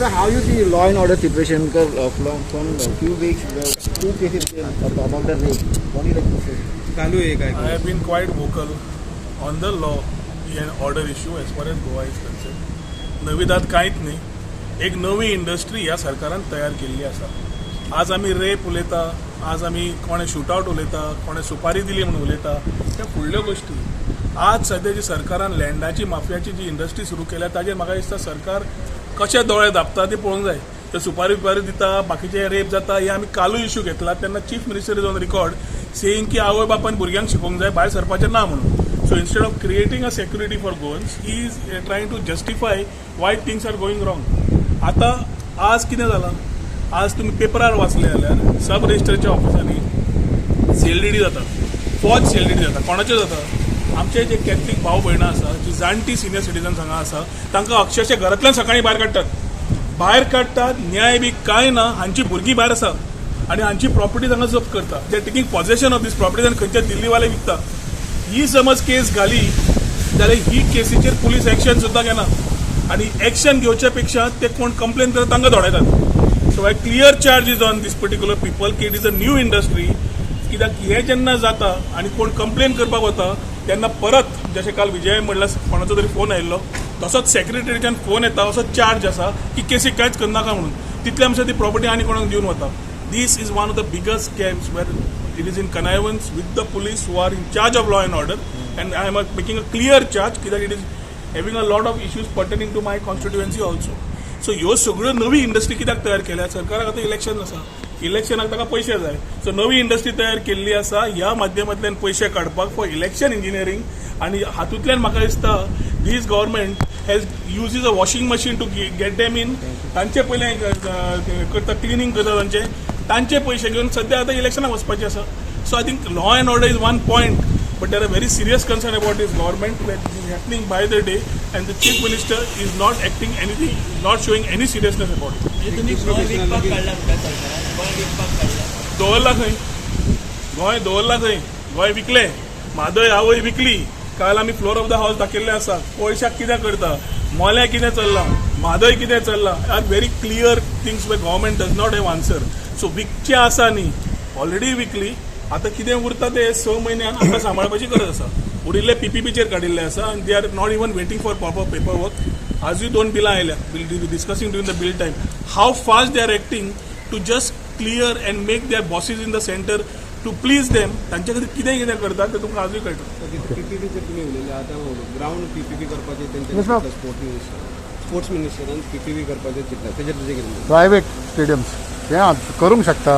Sir, how you see law and order situation? Because from few weeks, two cases came about the rape. What do you like to say? चालू आहे काय? I have been quite vocal on the law and order issue as far as Goa is concerned. नवीदात कांयच न्ही, एक नवी industry ह्या सरकारान तयार केल्ली आसा. आज आमी रेप उलयता, आज आमी कोणें शुटआवट उलयता, कोणें सुपारी दिली म्हणून उलयता, त्या फुडल्यो गोश्टी. आज सद्या जी सरकारान लँडाची माफियाची जी इंडस्ट्री सुरू केल्या, ताजेर म्हाका दिसता सरकार कशे दोळे धांपता ते पळोवंक जाय. ते सुपारी बिपारी दिता, बाकीचे रेप जाता, हे आमी कालूय इश्यू घेतला तेन्ना Chief Minister is on record saying की आवय बापायन भुरग्यांक शिकोवंक जाय, भायर सरपाचें ना म्हणून. So instead of creating a security for Goans, he is trying to justify why things are going wrong. आतां आज कितें जालां, आज तुमी पेपरार वाचले जाल्यार सब रजिस्टरच्या ऑफिसांनी सीएलडीडी जाता, फॉज सीएलडीडी जाता. कोणाच्यो जाता? आमचे जे कॅथलीक भाव भयणां आसा, जी जाणटी सिनियर सिटीजन्स हांगा आसा, तांकां अक्षरशः घरांतल्यान सकाळीं भायर काडटात, भायर काडटात. न्याय बी कांय ना. हांची भुरगीं भायर आसा आनी हांची प्रॉपर्टी तांकां जप्त करता. They are taking possession of these properties आनी खंयच्या दिल्लीवाले विकता. ही समज केस घाली जाल्यार ही केसीचेर पुलीस एक्शन सुद्दां घेना आनी एक्शन घेवच्या पेक्षा ते कोण कंप्लेन करता तांकां धोडायतात. So a clear charge is on these particular people की it is a new industry. कित्याक हें जेन्ना जाता आनी कोण कंप्लेन करपाक वता तेन्ना परत, जशें काल विजय म्हणल्यार कोणाचो तरी फोन आयिल्लो, तसोच सेक्रेटरीच्यान फोन येता, असो चार्ज आसा की केसीक कांयच करनाका म्हणून. तितले आमच्या ती प्रॉपर्टी आनी कोणाक दिवन वता. This is one of the biggest scams where it is in connivance with the police who are in charge of law and order, and I am making a clear charge कित्याक it is having a lot of issues pertaining to my constituency also. So ह्यो सगळ्यो नवी industry कित्याक तयार केल्या? सरकाराक आतां election आसा, इलेक्शनाक ताका पयशे जाय. सो नवी इंडस्ट्री तयार केल्ली आसा ह्या माध्यमांतल्यान पयशे काडपाक, फॉर इलेक्शन इंजिनियरींग. आनी हातूंतल्यान म्हाका दिसता this government has uses a washing machine to get them in. तांचे पयले करता, क्लिनींग करता तांचे, तांचे पयशे घेवन सद्या आतां इलेक्शनाक वचपाचें आसा. So I think law and order is one point, but there are very serious concern about this government that is happening by the day, and the Chief Minister is not acting anything, not showing any seriousness about it. म्हणजे तुम्ही गोंय विकपाक काडला म्हणटा, सरकारान गोंय विकपाक काडला. दवरला खंय गोंय? दवरला खंय गोंय? विकले. म्हादय आवय विकली. काल आमी फ्लोर ऑफ the house दाखयल्लें आसा. पयशाक कितें करता, मोल्या कितें चल्लां, म्हादय कितें चल्लां, are very clear things where government does not have answer. So विकचें आसा न्ही, ऑलरेडी विकली. आतां कितें उरता ते 6 म्हयन्यान आमकां सांबाळपाची गरज आसा. उरिल्ले पीपीपीचेर काडिल्ले आसा आनी they are not even waiting for proper paper work. आजूय दोन बिलां आयल्या. We'll discussing during the bill time how fast they are acting to just clear and make their bosses in the center, to please them. तांचे खातीर कितें कितें करतात तें तुमकां आजूय कळटा. पीपीपीचेर तुमी उलयले. आतां ग्रावंड पीपीपी करपाचें Yes, तेंच्यानी ma'am. चिंतलां. स्पोर्ट्स मिनिस्टरान पीपीपी करपाचें चिंतलां, तेजेर तुजें कितें म्हणणें? प्रायवेट स्टेडियम्स हे करूंक शकता.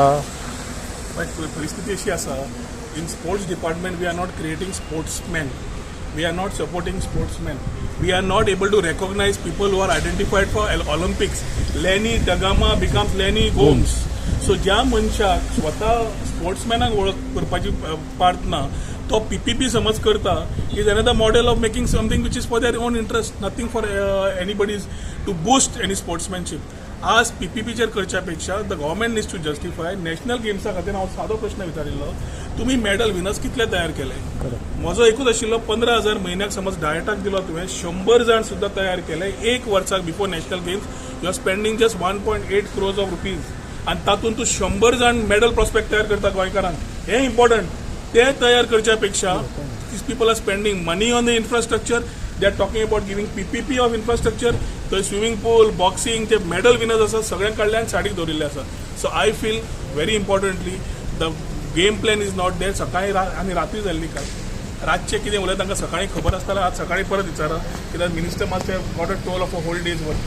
बट परिस्थिती अशी आसा, in sports department we are not creating sportsmen, we are not supporting sportsmen, we are not able to recognize people who are identified for Olympics. Lenny D'Gama becomes Lenny Gomes. So ज्या मनशाक स्वता स्पोर्ट्समॅनाक वळख करपाची part ना, तो PPP समज करता is another model of making something which is for their own interest, nothing for anybody's to boost any sportsmanship. आज पीपीपीचेर करच्या पेक्षा the government needs to justify national गेम्सा खातीर. हांव सादो प्रश्न विचारिल्लो, तुमी मेडल विनर्स कितले तयार केले? म्हजो एकूच आशिल्लो, 15,000 म्हयन्याक समज डायटाक दिलो तुवें, 100 जाण सुद्दां तयार केले एक वर्साक before national games, you are spending just 1.8 crores of rupees आनी तातूंत तूं 100 जाण मेडल प्रॉस्पेक्ट तयार करता गोंयकारांक, हें इम्पॉर्टंट. ते तयार करच्या पेक्षा these people are spending money on the infrastructure. They are talking about giving PPP of infrastructure. थंय स्विमींग पूल, बॉक्सिंग, ते मेडल विनर्स आसा सगळ्यांक काडले आनी सायडीक दवरिल्ले आसा. So I feel very importantly the game plan is not there. सकाळी आनी राती जाल्ली, काल रातचें कितें उलयता तांकां सकाळी खबर आसतालें. आज सकाळी परत विचारा, कित्याक minister must have got a toll of a whole day's work.